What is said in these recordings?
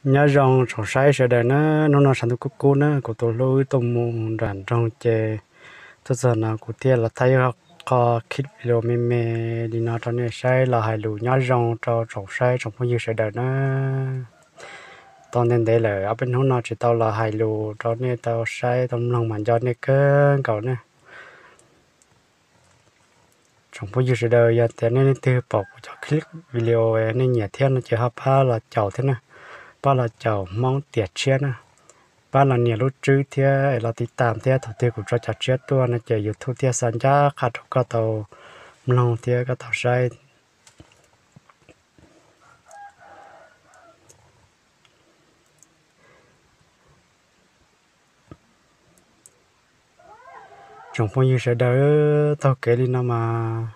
Nyob zoo tsoom saib sawv daws na, hnub no tshav ntuj kub kub na, kuv tus hlub wb tuaj mus nram nroog ces tuaj txog no kuv thiaj los thaij ib qho clip video me me li no rau nej saib los hais lus nyob zoo rau tsoom saib tsoom phooj ywg sawv daws na. Tau ntev ntev lawm ob peb hnub no tsis tau los hais lus rau nej tau saib tau mloog mas nco nej kawg nkaus ne. Tsoom phooj ywg sawv daws, yog tias nej leej twg pom kuv cov clip video nej nyiam thiab no ces ho pab los caum thiab na, pab los caum Hmoob tiam tshiab na, pab los nias lub tswb thiab es los tiv tam thiab, thaum twg kuv tso cov tshiab tuaj no ces YouTube thiaj xa ncaj qha rau koj tau mloog thiab koj tau saib. Tsoom phooj ywg sawv daws, taug kev li no mas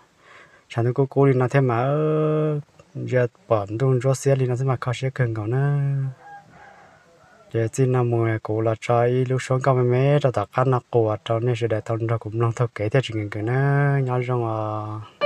tshav ntuj kub kub li no thiab mas, ntsia pom ntuj ntsuab xiab li no xwb mas kho siab kawg nkaus na. Ces txij no mus kuv los tso ib lub suab nkauj me me rau tom qab no quas rau nej sawv daws tau nrog kuv mloog taug kev thiaj tsis nkees nkees na. Nyob zoo os.